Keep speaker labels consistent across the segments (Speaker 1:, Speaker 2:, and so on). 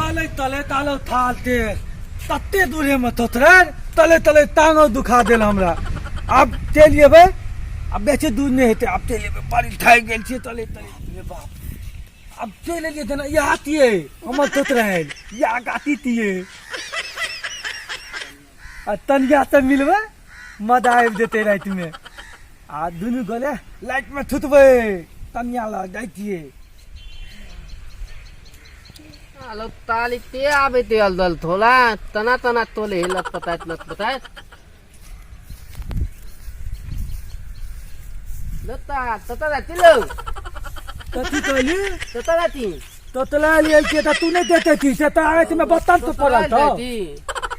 Speaker 1: तले तले तालो थालते तते दूरे में तोतरे तले तले टांगो दुखा देल हमरा। आब चलि जेबै, आब बेसी दूर नहि हेतै, आब चलि जेबै। बड़ी थाकि गेल छियै तले तले। रे बाप, आब चलि एलियै जेना इएह तियै हमर तोतरायल इएह गाती तियै। आ तनिया से मिलबै, मजा आबि जेतै रातिमे। आ दुनू गोले लाइटमे थुतबै, तनिया लग जाइ छियै।
Speaker 2: आलो ताली ते आबे ते अल दल थोला तना तना तोले हे लत पतायत लत पतायत लता तता जाती लो।
Speaker 1: कथी कहली?
Speaker 2: तता जाती।
Speaker 1: तोतला लिए छियै तऽ तू नहि देते थी से तऽ आबै में बत्तन तो पड़ल तो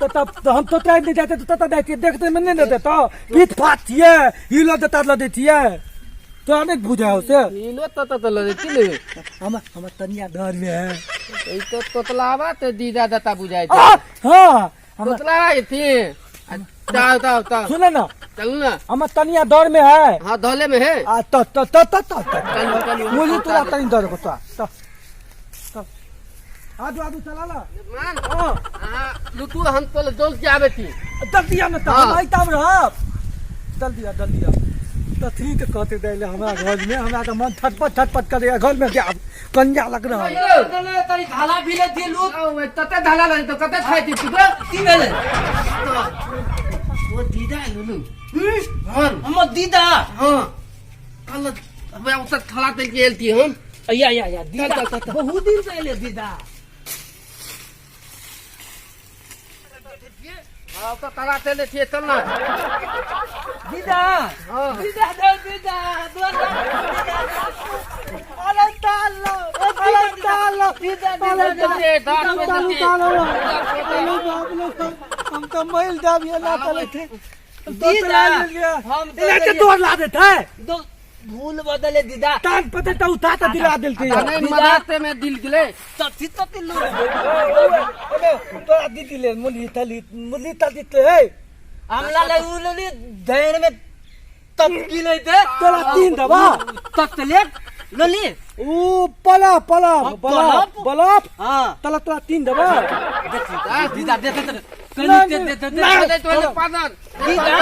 Speaker 1: तो तब तो हम तोतला नहीं जाते तो तता जाती देखते में नहीं देते तो पीठ फाट छियै हिलो देता ल देतियै तोरा नहीं बुझा हो से
Speaker 2: हिलो तता तो ल देती ले।
Speaker 1: हम हम तनिया घर में है।
Speaker 2: ई तो तोतलावा ते दीदा दता बुझाई।
Speaker 1: हां, हम
Speaker 2: तोतलावा थी। ताओ ताओ ताओ।
Speaker 1: सुनो ना,
Speaker 2: चलू ना,
Speaker 1: हम तनिया दौड़ में है।
Speaker 2: हाँ, दौले में है।
Speaker 1: आ त त त त त
Speaker 2: चलू चलू,
Speaker 1: मुझे तोरा तनी दौड़ को तो त आजू आजू चला ला
Speaker 2: मान।
Speaker 1: हां
Speaker 2: हां, लुटू हम तो दौड़ के आवे थी।
Speaker 1: दल दिया ना त हम आई तब रहब। दल दिया, दल दिया त ठीक कहते दैले। हमरा घर में हमरा के मन छटपट छटपट करे, घर में जा कन्या लग रहा।
Speaker 2: तनी धाला भी ले दिलू तते धाला ले तो कते खाई थी तू
Speaker 3: की भेलै?
Speaker 2: वो दीदा लुलू। हां,
Speaker 3: हमर दीदा।
Speaker 2: हां, कल अब उसे थला तेल के एलती हम।
Speaker 3: या या या, दीदा बहुत दिन से एले दीदा।
Speaker 2: हाँ, तो तला तेल थी, चल ना
Speaker 3: दीदा।
Speaker 2: हाँ
Speaker 3: दीदा दे दीदा दो।
Speaker 1: अरे तालो, अरे तालो
Speaker 3: दीदा, दीदा।
Speaker 1: तालो तालो, अरे बाप रे, हम तो मैल जाब ये ना तले थे।
Speaker 3: दीदा, हम तो
Speaker 1: इलाके तोड़ ला देता है
Speaker 3: दो भूल बदले दीदा।
Speaker 1: टांग पते तो उठा तो दिला दिलते।
Speaker 2: नहीं, मजाक में दिल गिले।
Speaker 3: तथी तथी लो।
Speaker 1: ओबे तोरा दीदी ले मुली तली मुली तली ते है।
Speaker 3: हमला ले उलली धैर में तपकी ले दे।
Speaker 1: तोरा तीन दबा
Speaker 3: ततले लली।
Speaker 1: ऊ पला पला बला बला।
Speaker 3: हां,
Speaker 1: तला तोरा तीन दबा।
Speaker 3: देख दीदा, देख त कनी दे दे दे
Speaker 2: दे तो पादन
Speaker 3: दीदा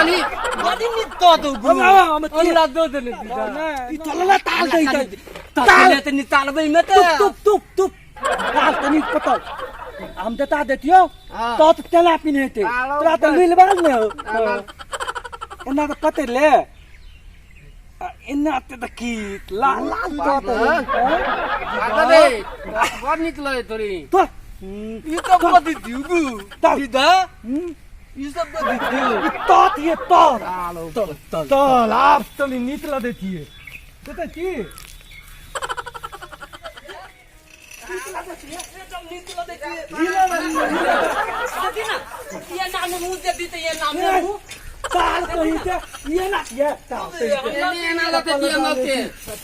Speaker 3: बड़ी नि तो दो गु हमरा दो दे दीदा।
Speaker 1: ई तलला ताल दे
Speaker 3: ताल त नि तालबै में त
Speaker 1: तुप तुप तुप ताल तनी पतल हम देता देतियो तो त तेला पिने हेते तोरा त मिल बाल ने हो एना त कते ले एना त देखी लाल लाल तो त
Speaker 2: रे बड़ नीक लगे तोरी।
Speaker 1: तो
Speaker 3: ई सब बदी दिउ दीदा, ई सब बदी दिउ।
Speaker 1: तात ये तल
Speaker 3: तल तल
Speaker 1: तल आप तनी नीक लगे थिए देते की
Speaker 3: ये नाम मुंह दे दी त ये नाम मुंह
Speaker 1: ताल कहीं ते ये ना ये ताल
Speaker 2: एने एना लते दिए लते।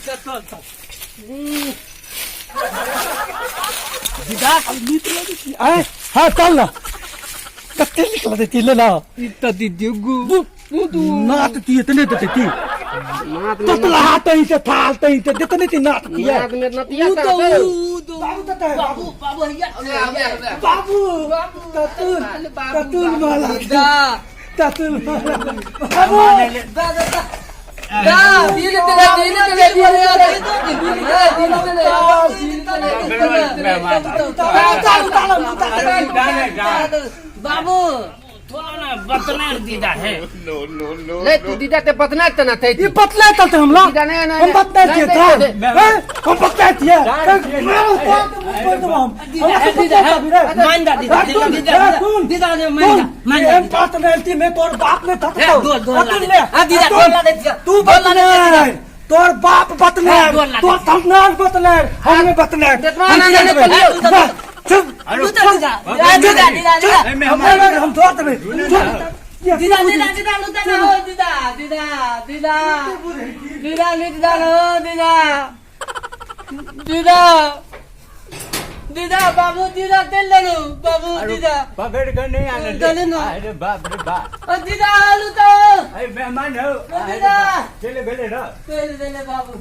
Speaker 3: चल चल
Speaker 1: दीदा, नीक लगे थी। आए हां, चल ना, कते नीक लगे थी ले ना।
Speaker 3: ई त दीदी गु
Speaker 1: नात ती इतने देते थी।
Speaker 2: नात में
Speaker 1: ततला हाथ ही से थाल तही से देते नहीं थी नात की है।
Speaker 2: नात में नतिया।
Speaker 3: ऊ तो ऊ तो
Speaker 1: बाबू तता है।
Speaker 3: बाबू, बाबू हैया।
Speaker 1: बाबू ततुल ततुल माला
Speaker 3: दीदा
Speaker 1: ततुल माला बाबू।
Speaker 3: दा दा दा दा
Speaker 2: दिल तेरे दिल तेरे दिल तेरे दिल तेरे दिल तेरे।
Speaker 3: बाबू थोड़ा ना बदला दीदा है।
Speaker 2: ले तू दीदा ते पतना तना थे।
Speaker 1: ये पतला चलते हम लोग।
Speaker 2: दीदा नहीं नहीं
Speaker 1: हम पतला थे था, हम पतला थे।
Speaker 3: दीदा है, दीदा है, मान दा दीदा, दीदा दीदा दीदा ने मान दा, मान दा।
Speaker 1: हम पतला थी मैं, तोर बाप ने था।
Speaker 3: दो दो हां दीदा, दो ला दे।
Speaker 1: तू बतला, तोर बाप बतला, तोर थमनाल बतला, हमने बतला।
Speaker 3: दीदा दीदा दीदा,
Speaker 1: हम तोर देबे।
Speaker 3: दीदा दीदा दीदा लुता ना हो दीदा दीदा दीदा दीदा लुता ना हो दीदा दीदा दीदा बाबू दीदा तेल लेनु बाबू दीदा।
Speaker 4: पकड़ कर नहीं आने दे।
Speaker 3: चले ना।
Speaker 4: अरे बाप रे बाप।
Speaker 3: ओ दीदा लुता।
Speaker 4: अरे मेहमान हो।
Speaker 3: दीदा।
Speaker 4: चले भेले ना।
Speaker 3: तेल देले बाबू।